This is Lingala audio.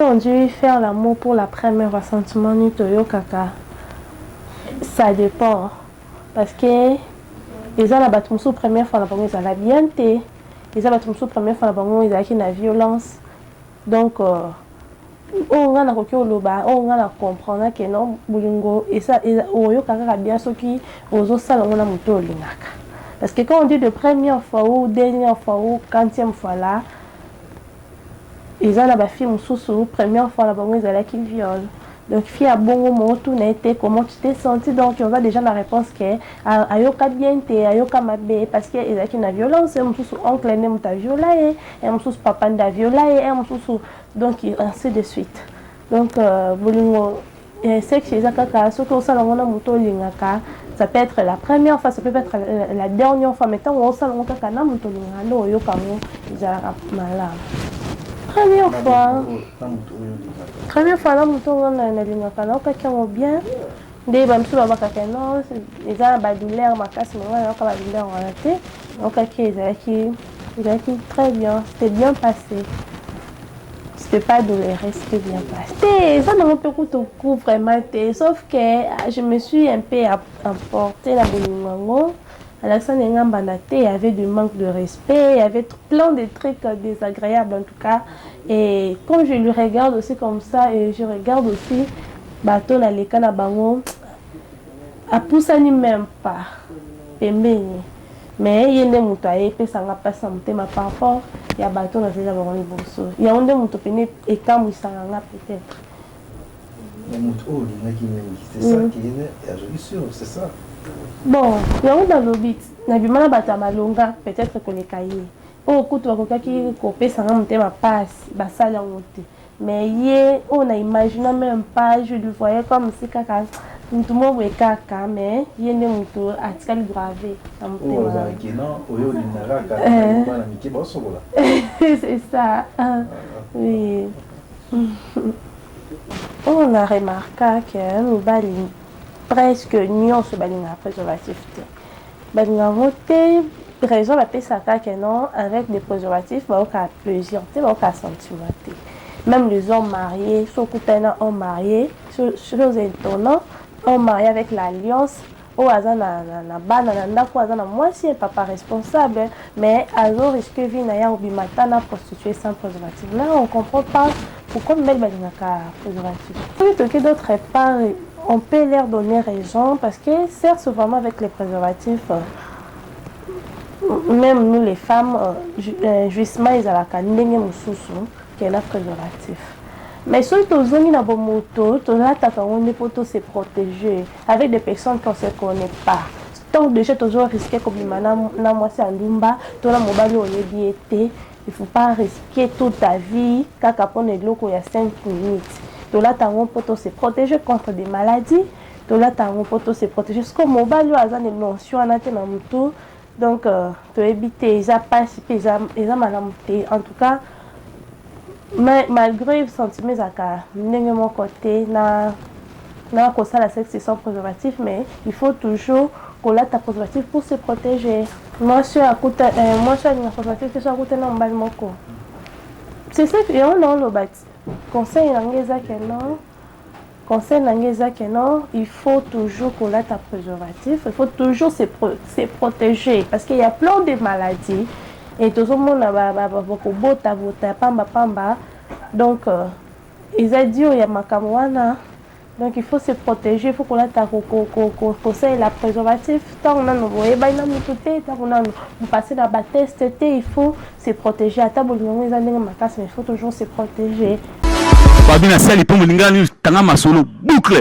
On dit faire l'amour pour la première fois, sentiment nini toyokaka? Ça dépend, parce que eza na bato mosusu, première fois na bango ezala bien te. Eza bato mosusu, première fois na bango ezalaki na violence. Donc oyo nga nakoki oloba, oyo nga na comprendre ke non, bolingo oyoka kaka bien soki ozosala yango na moto olingaka, parce que quand on dit de première fois ou dernière fois ou quantième fois là, eza na bafille mosusu, première fois na bango ezalaki viol. Donc fille ya bongo, mootuna ye te comment tu t'es senti. Donc oza déjà na réponse ke ayoka bien te, ayoka mabe, parce que ezalaki na violence. Ye mosusu, oncle nde moto aviola ye, ye mosusu, papa nde aviola ye, ye mosusu, donc ainsi de suite. Donc bolingo, sexe eza kaka soki osala yango na moto olingaka. Ça peut être la première fois, ça peut être la dernière fois, mais ntango osala yango kaka na moto olingaka, nde oyoka yango ezalaka malamu. Première fois, première fois na moto ngo nalingaka, naokaki yango bien. Nde bamisusu babakaka non, eza na badouleur makasi, mais nga nayoka badouleur wana te. Naokaki ezalaki très bien, c'était bien passé, c'était pas douloureux, c'était bien passé. Te, eza nango mpe kutu ku vraiment te, sauf que je me suis un peu emportée na bolingo yango. Alexandre Ngambanda te, il y avait du manque de respect, il y avait plein de trucs désagréables en tout cas. Et quand je lui regarde aussi comme ça, et je regarde aussi bato na leka na bango, apusani même pas pembeni, mais ye nde moto ayepesanga mpasi na motema par rapport ya bato nazali na bango liboso. Yango nde moto pene ekamwisaka nga peut-être. Moto oyo olingaki mingi, c'est ça qui azali sûr, c'est ça? Bon, yango nalobi, nabima na bato ya malonga peut-être koleka ye. Oyo kutu bakokaki kopesanga motema mpasi, basali yango te. Mais ye oyo na imagine même pas, je le voyais comme si kaka mutu moko boye kaka, mais ye nde motu atikali grave na motema. Ozalaki non, oyo olingaka kaka bana mike basokola. C'est ça, oui. Oyo na remarqua ke mibali presque nyonso balingaka préservatif te, balingaka yango te. Raison bapesaka ke non, avec des préservatifs baokaka plaisir te, baokaka sentiment te. Même les hommes mariés, so okutani na homme marié, chose étonnant, homme marié avec l'alliance, oyo aza na bana na ndako, aza na mwasi ye, papa responsable, mais azo risque vie na ye, akobima ta na prostituée sans préservatif. Là, on comprend pas pourquoi mibali balingaka préservatif. Soki toki d'autre part, on peut leur donner raison, parce que certes, vraiment, avec les préservatifs, même nous les femmes, jouissement ezalaka ndenge mosusu ke na préservatif. Mais soki tozongi na bomoto, tolataka yango nde mpo tose protéger avec des personnes qu'on se connaît pas. Donc déjà tozo risque kobima na mwasi ya ndumba to na mobali oyo oyebi ye te. Il faut pas risquer toute ta vie kaka mpona eloko ya 5 minutes. Tolata yango mpo tose protéger contre des maladies, tolata yango mpo tose protéger. Soki mobali oyo aza na notion wana te na motu, donc toyebi te, eza mpasi mpe eza malamu te en tout cas. Malgré sentiment ezalaka ndenge moko te na kosala sexe sans préservatif, mais il faut toujours kolata préservatif pour se protéger. Mwasi oyo akuta, mwasi oyo alinga préservatif te, so akuta na mobali moko, c'est ça. Yango na oloba ti, conseil na ngai eza ke non, conseil na ngai eza ke non, il faut toujours kolata préservatif, il faut toujours se protéger, parce qu'il y a plein de maladies et tozomona bakobotabota pamba pamba. Donc eza dur ya makambo wana. Donc il faut se protéger, il faut kolata, kosalela préservatif ntango nano boyebani na motu te, ntango nano bopase na batest te. Il faut se protéger. Ata bolingo yango eza ndenge makasi, mais il faut toujours se protéger. Babi na sali mpo molingani tanga masolo boucle.